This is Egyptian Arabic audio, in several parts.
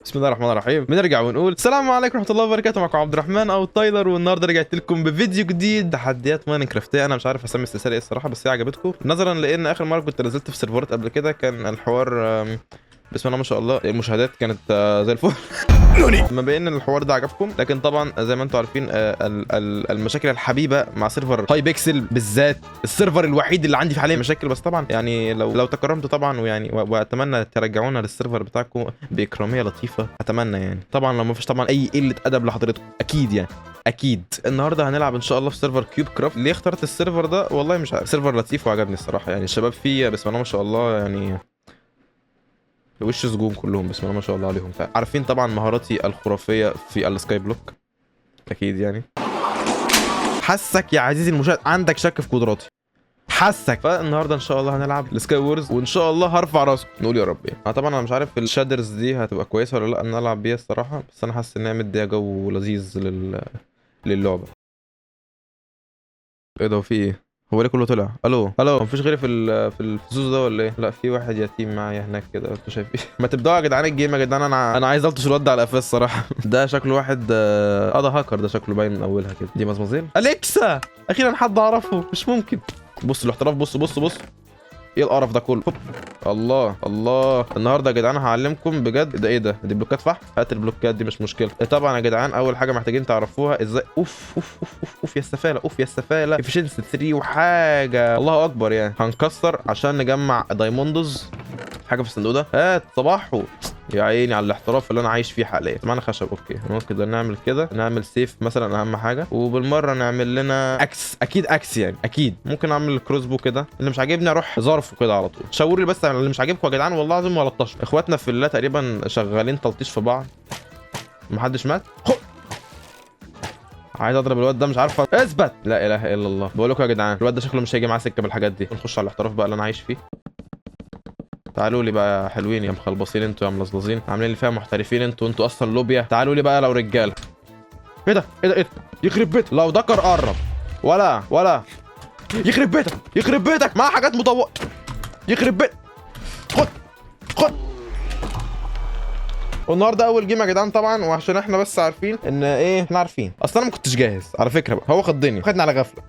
بسم الله الرحمن الرحيم. بنرجع ونقول السلام عليكم ورحمة الله وبركاته. معكم عبد الرحمن او تايلر، والنهارده رجعت لكم بفيديو جديد تحديات ماينكرافت. انا مش عارف اسمي السلسلة ايه الصراحه، بس هي عجبتكم نظرا لان اخر مرة كنت نزلت في سيرفرات قبل كده كان الحوار بسم الله ما شاء الله المشاهدات كانت زي الفل. ما بين الحوار ده عجبكم، لكن طبعا زي ما انتم عارفين المشاكل الحبيبة مع سيرفر هاي بيكسل بالذات، السيرفر الوحيد اللي عندي في حاليا مشاكل. بس طبعا يعني لو تكرمتوا طبعا ويعني واتمنى ترجعونا للسيرفر بتاعكم باكراميه لطيفة، اتمنى يعني طبعا لو ما فيش طبعا اي قلة ادب لحضرتكم اكيد يعني اكيد. النهارده هنلعب ان شاء الله في سيرفر كيوب كرافت. ليه اخترت السيرفر ده؟ والله مش عارف، سيرفر لطيف وعجبني الصراحة، يعني الشباب فيه بسم الله ما شاء الله يعني وش سجون كلهم بسم الله ما شاء الله عليهم. عارفين طبعا مهاراتي الخرافية في ال skyblock اكيد يعني. حسك يا عزيزي المشاهد عندك شك في قدراتي، حسك. فالنهارده ان شاء الله هنلعب ال SkyWars وان شاء الله هرفع راسكم، نقول يا رب يعني. انا طبعا انا مش عارف ال shaders دي هتبقى كويسة ولا لا ان العب بيها الصراحة، بس انا حاسس ان هي مديها جو لذيذ للعبة. ايه ده؟ وفي ايه؟ هو ليه كله طلع؟ الو الو، مفيش غيري في الفزوز ده ولا ايه؟ لا في واحد يتيم معايا هناك كده، انتوا شايفين. ما تبداوا يا جدعان ال game يا جدعان، انا عايز الطش الواد ده على قفاه الصراحة. ده شكله واحد ده هاكر، ده شكله باين من اولها كده. دي مزمزيل اليكسا، اخيرا حد عرفه، مش ممكن. بص الاحتراف، بص بص بص، ايه القرف ده كله؟ هوب. الله الله. النهارده يا جدعان هعلمكم بجد. ده ايه ده؟ دي بلوكات فحم؟ هات البلوكات دي مش مشكلة. طبعا يا جدعان اول حاجة محتاجين تعرفوها ازاي، اوف اوف اوف اوف اوف يا السفاله، اوف يا السفاله، efficiency 3 وحاجه، الله اكبر يعني. هنكسر عشان نجمع diamonds. حاجة في الصندوق ده، هات صباحه. يا عيني على الاحتراف اللي انا عايش فيه حاليا. معانا خشب، okay ممكن ده نعمل كده، نعمل سيف مثلا اهم حاجة، وبالمره نعمل لنا axe، اكيد axe يعني اكيد. ممكن اعمل crossbow كده، اللي مش عاجبني اروح ظرفة كده على طول. شاوروا لي بس على اللي مش عاجبكم يا جدعان، والله العظيم ولا لطش. اخواتنا في الله تقريبا شغالين تلطيش في بعض، محدش مات. خد، عايز اضرب الواد ده مش عارف اثبت. لا اله الا الله. بقول لكم يا جدعان الواد ده شكله مش هيجي معاه سكة بالحاجات دي. نخش على الاحتراف بقى اللي انا عايش فيه. تعالوا لي بقى يا حلوين يا مخلبصين انتوا يا ملظلظين، عاملين لي فيها محترفين انتوا، انتوا اصلا لوبيا. تعالوا لي بقى لو رجاله. ايه ده؟ ايه ده؟ ايه ده؟ يخرب بيتك لو دكر قرب ولا يخرب بيتك، يخرب بيتك مع حاجات مطوره، يخرب بيت. خد خد. والنهارده اول game يا جدعان طبعا، وعشان احنا بس عارفين ان ايه، احنا عارفين اصلا انا ما كنتش جاهز على فكرة بقى، هو خضني خدني على غفلة.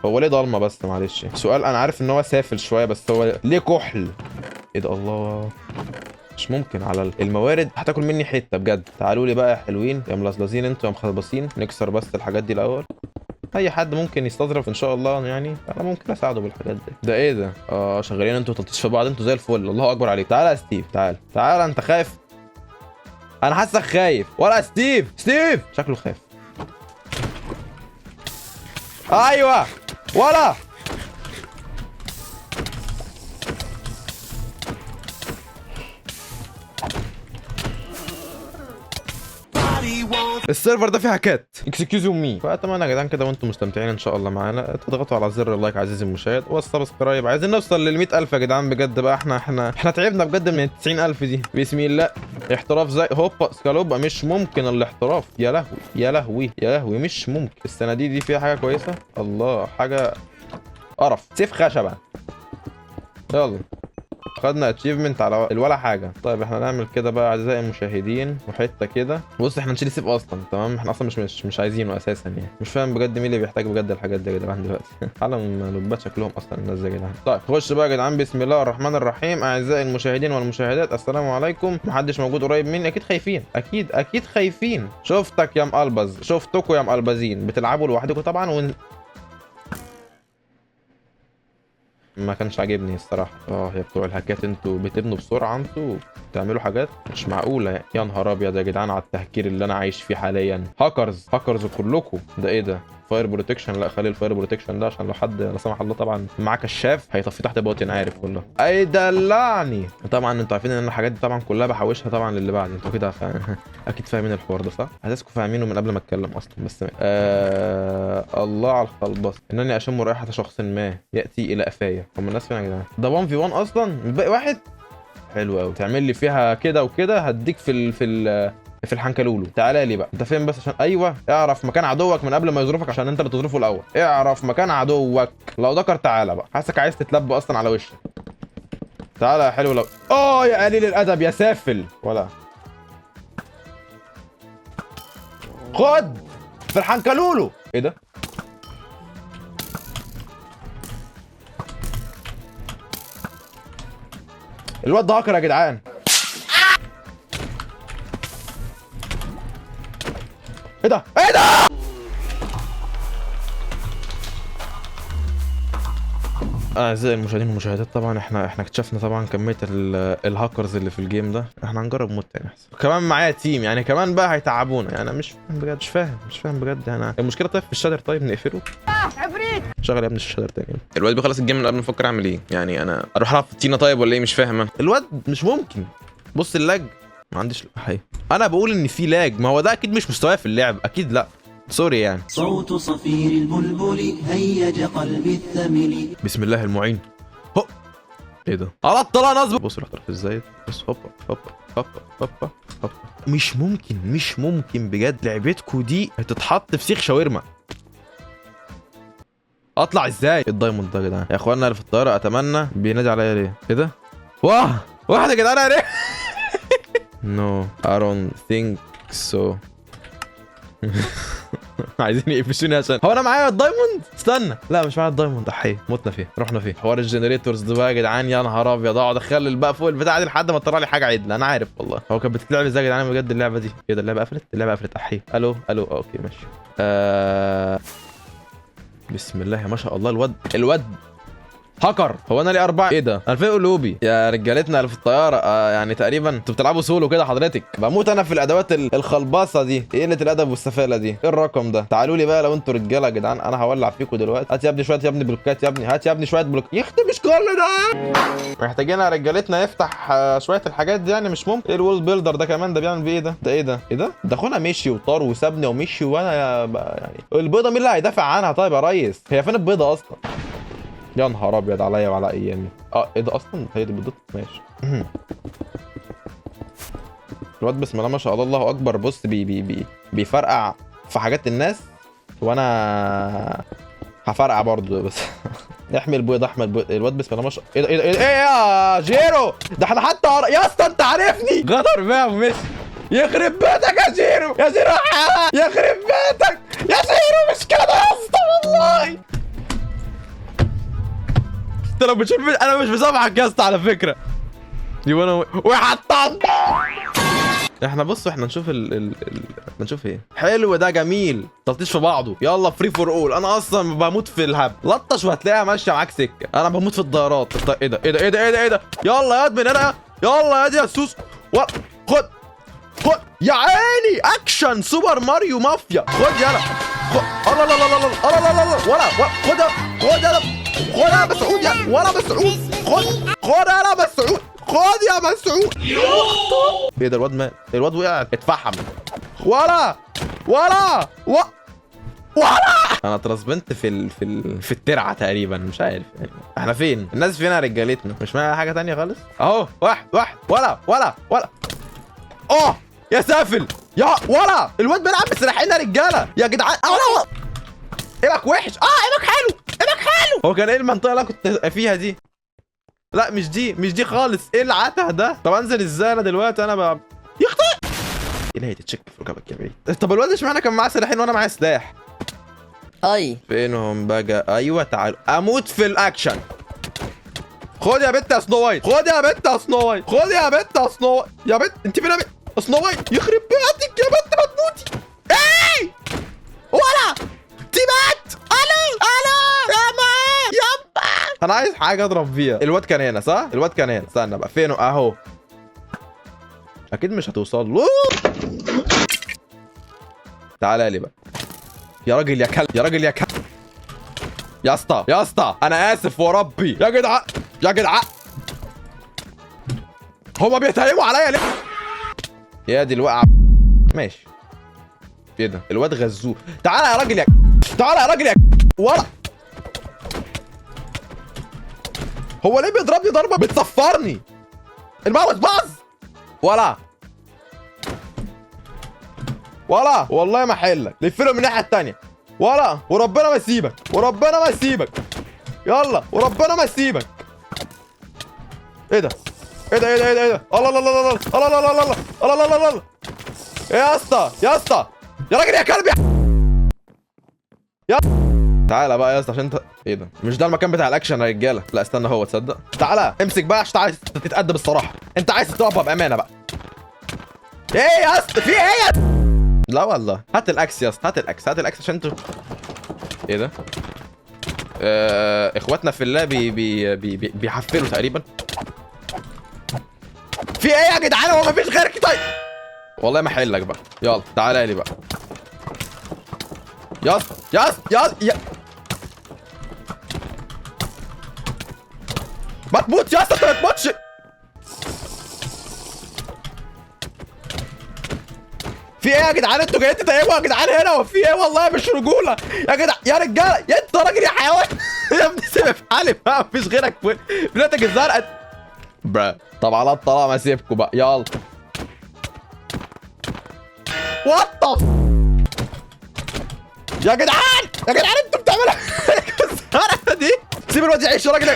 هو ليه ضلمة بس؟ معلش سؤال، انا عارف ان هو سافل شوية، بس هو ليه كحل؟ ايه ده؟ الله، مش ممكن على الموارد هتاكل مني حتة بجد. تعالوا لي بقى يا حلوين يا ملزلزين انتوا يا مخلبصين، نكسر بس الحاجات دي الاول. اي حد ممكن يستظرف ان شاء الله يعني انا ممكن اساعده بالحاجات دي. ده ايه ده؟ شغالين انتوا تلطيش في بعض، انتوا زي الفل، الله اكبر عليك. تعالى يا ستيف، تعالى تعالى، انت خايف؟ انا حاسك خايف. ولا ستيف، ستيف شكله خايف. ايوه ولا السيرفر ده فيه هاكات، excuse me. فاتمنى يا جدعان كده وانتم مستمتعين ان شاء الله معانا تضغطوا على زر ال like عزيزي المشاهد وال subscribe. عايزين نوصل لل 100000 يا جدعان بجد بقى، احنا تعبنا بجد من ال 90000 دي. بسم الله، احتراف زي هوبا سكالوبا، مش ممكن الاحتراف. يا لهوي يا لهوي يا لهوي، مش ممكن. الصناديق دي فيها حاجة كويسة؟ الله، حاجة قرف، سيف خشبه. يلا خدنا achievement على الولا حاجة. طيب احنا نعمل كده بقى اعزائي المشاهدين، وحتة كده بص احنا نشيل السيف اصلا، تمام؟ احنا اصلا مش عايزينه اساسا يعني. مش فاهم بجد مين اللي بيحتاج بجد الحاجات دي يا جدعان دلوقتي. عالم نوبات شكلهم اصلا الناس دي يا جدعان. طيب خش بقى يا جدعان، بسم الله الرحمن الرحيم. اعزائي المشاهدين والمشاهدات السلام عليكم. محدش موجود قريب مني، اكيد خايفين، اكيد اكيد خايفين. شفتك يا مقلبز، شفتكوا يا مقلبزين بتلعبوا لوحدكم طبعا. ما كانش عاجبني الصراحة. يا بتوع الهاكات انتوا بتبنوا بسرعة، انتوا بتعملوا حاجات مش معقولة يعني. يا نهار ابيض يا جدعان على التهكير اللي انا عايش فيه حاليا. hackers، hackers كلكم. ده ايه ده؟ fire protection؟ لا خلي ال fire protection ده عشان لو حد لا سمح الله طبعا معاه كشاف هيطفي تحت باطي، انا عارف والله. اي دلعني. طبعا انتوا عارفين ان الحاجات دي طبعا كلها بحوشها طبعا للي بعد، انتوا كده اكيد فاهمين الحوار ده صح؟ حاسسكم فاهمينه من قبل ما اتكلم اصلا. بس الله على الخلبص، انني اشم رائحة شخص ما ياتي الى قفايا. هم الناس فين يا جدعان؟ ده 1 في 1 اصلا، باقي واحد. حلو قوي، تعمل لي فيها كده وكده هديك في الحنكلولو. تعالى لي بقى، انت فين بس؟ عشان ايوه اعرف مكان عدوك من قبل ما يظروفك، عشان انت اللي تظروفه الاول. اعرف مكان عدوك لو ذكر. تعالى بقى، حاسك عايز تتلب اصلا على وشك. تعالى يا حلو. لو يا قليل الادب يا سافل. ولا خد في الحنكلولو. ايه ده؟ الواد ده هاكر يا جدعان. ايه ده؟ ايه ده؟ اعزائي المشاهدين والمشاهدات، طبعا احنا اكتشفنا طبعا كمية الهاكرز اللي في ال game ده. احنا هنجرب mode تاني احسن. كمان معايا team، يعني كمان بقى هيتعبونا. يعني انا مش فاهم بجد، مش فاهم بجد. انا المشكلة طيب في ال shader. طيب نقفله. عفريت شغل يا ابني ال shader تاني. الواد بيخلص ال game من قبل ما افكر اعمل ايه. يعني انا اروح العب في التينه طيب ولا ايه؟ مش فاهم انا. الواد مش ممكن. بص ال lag، ما عنديش حقيقة. انا بقول ان في lag، ما هو ده اكيد مش مستواي في اللعب، اكيد لا، sorry يعني. صوت صفير البلبل هيج قلبي الثمل. بسم الله المعين. هو ايه ده؟ على الطلاق نصب. بص الاحتراف ازاي. بص هوبا هوبا هوبا هوبا هوبا. مش ممكن، مش ممكن بجد. لعبتكو دي هتتحط في سيخ شاورما. اطلع ازاي؟ ال diamond ده يا جدعان؟ يا اخوانا اللي في الطيارة اتمنى بينادي عليا ليه؟ ايه ده؟ واه واحد يا جدعان عليه. No I don't think so. عايزين يقفشوني عشان هو انا معايا ال diamond؟ استنى، لا مش معايا ال diamond. احي متنا فيه، رحنا فيه. حوار ال generators ده بقى يا جدعان، يا نهار ابيض. اقعد اخلل بقى فوق البتاع دي لحد ما تطلع لي حاجة عدله. انا عارف والله هو كانت بتتلعب ازاي يا جدعان بجد اللعبة دي. ايه ده؟ اللعبة قفلت، اللعبة قفلت. احي. الو الو، okay ماشي. بسم الله ما شاء الله. الواد هاكر. هو انا ليه 4؟ ايه ده؟ 2000 قلوبي يا رجالتنا اللي في الطيارة. يعني تقريبا انتوا بتلعبوا سولو كده حضرتك. بموت انا في الادوات الخلبصه دي. ايه قلة الادب والسفاله دي؟ ايه الرقم ده؟ تعالوا لي بقى لو انتوا رجاله يا جدعان، انا هولع فيكم دلوقتي. هات يا ابني شوية يا ابني بلوكات يا ابني، هات يا ابني شوية block. يختي مش كل ده. محتاجين يا رجالتنا نفتح شوية الحاجات دي، يعني مش ممكن. ايه ال wall builder ده كمان؟ ده بيعمل بيه ايه ده؟ ده ايه ده؟ ايه ده؟ ده اخونا مشي وطار وسابني ومشي، وانا يعني البيضة مين اللي هيدافع عنها طيب يا ريس؟ هي فين البيضة اصلا؟ يا نهار ابيض عليا وعلى ايامي. ايه ده اصلا؟ هي دي بالضبط. ماشي. الواد بسم الله ما شاء الله الله اكبر. بص بي بي بي بيفرقع في حاجات الناس، وانا هفرقع برضه بس. احمي البيضة، احمي البيضة. الواد بسم الله ما شاء الله. ايه ده؟ ايه ده؟ ايه يا جيرو؟ ده احنا حتى يا اسطى انت عارفني. غدر بقى ومشي. يخرب بيتك يا جيرو، يا جيرو، يخرب بيتك يا جيرو. مش كده يا اسطى والله. انت لو بتشوف انا مش مسامحك يا اسطى على فكرة. يبقى وحطان. احنا بص احنا نشوف ال نشوف ايه. حلو ده، جميل. تلطيش في بعضه. يلا free for all. انا اصلا بموت في الهب. لطش وهتلاقيها ماشية معاك سكة. انا بموت في الطيارات. ايه ده؟ ايه ده؟ ايه ده؟ ايه ده؟ ايه ده؟ يلا يا من هنا، يلا يا دي يا سوس. خد خد يا عيني. اكشن سوبر ماريو مافيا. خد يلا خد. الله الله الله الله الله الله. ولا خد خد يلا خد يا مسعود، يا ولا مسعود. خد خد يا مسعود، خد يا مسعود. ايه ده؟ الواد مات، الواد وقع اتفحم. ولا ولا ولا. انا اترسبنت في في الترعه تقريبا، مش عارف يعني احنا فين. الناس فين يا رجالتنا؟ مش معايا حاجة تانية خالص اهو. واحد واحد. ولا ولا ولا. يا سافل يا ولا. الواد بيلعب بسلاحين يا رجاله يا جدعان. ولا aim ك وحش. aim ك حلو، aim ك حلو. هو كان ايه المنطقة اللي انا كنت فيها دي؟ لا مش دي، مش دي خالص. ايه العته ده؟ طب انزل ازاي انا دلوقتي؟ انا يخطئ. ايه تتشك في ركبك يا بعيد. طب الواد اشمعنى كان معاه سلاحين وانا معايا سلاح؟ اي فينهم بقى؟ ايوه تعالوا. اموت في الاكشن. خد يا بنت يا سنو وايت، خد يا بنت يا سنو وايت، خد يا بنت يا سنو وايت. يا بنت انت فين يا بنت سنو وايت؟ يخرب بيتك يا بنت ما تموتي. ايه ولا تيمات. الو الو يا ما يابا. انا عايز حاجة اضرب فيها. الواد كان هنا صح؟ الواد كان هنا. استنى بقى فينه؟ اهو. اكيد مش هتوصل له. تعالى لي بقى يا راجل يا كلب، يا راجل يا كلب. يا اسطى يا اسطى انا اسف وربي. يا جدع يا جدع، هما بيتهيموا عليا ليه؟ يا دي الوقعة. ماشي. ايه ده؟ الواد غزوة. تعالى يا راجل يا، تعالى يا راجل يا ورا. هو ليه بيضربني ضربه بتصفرني؟ الماوس باظ. ولا ولا والله ما حلك. لفله من الناحية الثانية. ولا وربنا ما يسيبك، وربنا ما يسيبك. يلا وربنا ما يسيبك. ايه ده؟ ايه ده؟ ايه ده؟ ايه ده؟ ايه ده؟ الله الله الله الله الله الله الله الله الله الله. يا اسطى يا اسطى يا راجل يا كلب يا تعالى بقى يا اسطى عشان انت ايه ده؟ مش ده المكان بتاع الاكشن يا رجاله. لا استنى، هو تصدق، تعالى امسك بقى عشان عايز تتأدب الصراحة، انت عايز تتربى بامانه بقى. ايه يا اسطى في ايه يا لا والله هات ال axe يا اسطى، هات ال axe، هات ال axe عشان انتوا ايه ده؟ اخواتنا في الله بي بي بي بي بيحفلوا تقريبا. في ايه يا جدعان؟ هو مفيش غيرك؟ طيب والله ما حلك بقى. يلا تعالى لي بقى يا اسطى يا اسطى يا ما تموتش يا اسطى، انت ما تموتش. في ايه يا جدعان؟ انتوا جايين تتعبوا يا جدعان هنا؟ وفي ايه؟ والله مش رجوله يا جدع يا رجاله. يا انت راجل يا حيوان. يا ابني سيب في حالي بقى، مفيش غيرك بناتك الزرقاء. طب على الطلاق ما اسيبكم بقى. يلا وات يا جدعان يا جدعان انتوا بتعملوا الزرقاء دي؟ سيب الواد يعيش يا راجل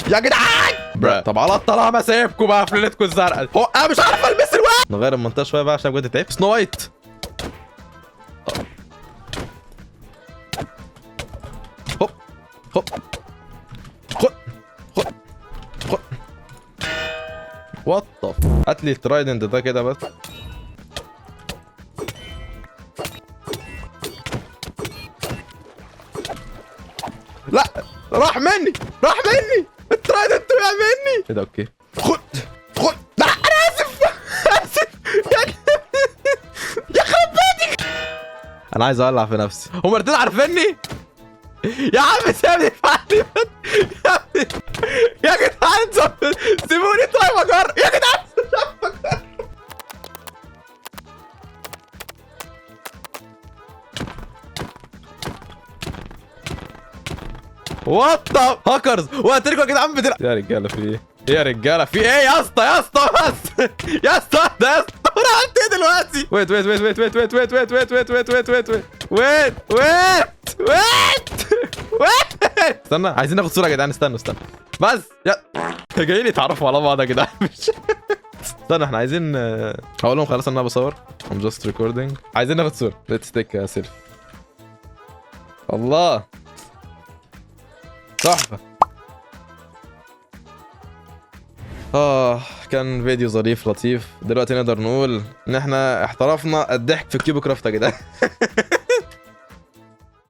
يا جدعان. طب على الطلاق ما سايبكم بقى في ليلتكم الزرقاء. هو انا مش عارف البس الواد. نغير المنطقة شوية بقى عشان بجد تعبت. Snow White. هوب هوب خد خد خد. what هات لي ال trident ده كده بس. لا راح مني، راح مني ال trident وقع مني. ايه ده؟ okay خد خد. لا انا اسف اسف يا خرب بيتك. انا عايز اولع في نفسي. هما الاتنين عارفيني يا عم. سيبني في حالي يا جدعان، سيبوني. طيب اجرب يا جدعان. what hackers وقتلكوا يا جدعان. يا رجاله في ايه؟ يا رجاله في ايه يا اسطى؟ يا اسطى بس يا اسطى ده يا اسطى انا عملت ايه دلوقتي؟ wait wait wait wait wait wait wait wait wait wait wait wait wait wait wait wait. استنى عايزين ناخد صوره يا جدعان. استنى استنى بس يا جايين يتعرفوا على بعض يا جدعان. مش استنى احنا عايزين هقول لهم خلاص انا بصور. I'm just recording. عايزين ناخد صوره. Let's take a selfie. الله تحفة. كان فيديو ظريف لطيف. دلوقتي نقدر نقول ان احنا احترفنا الضحك في CubeCraft يا جدعان.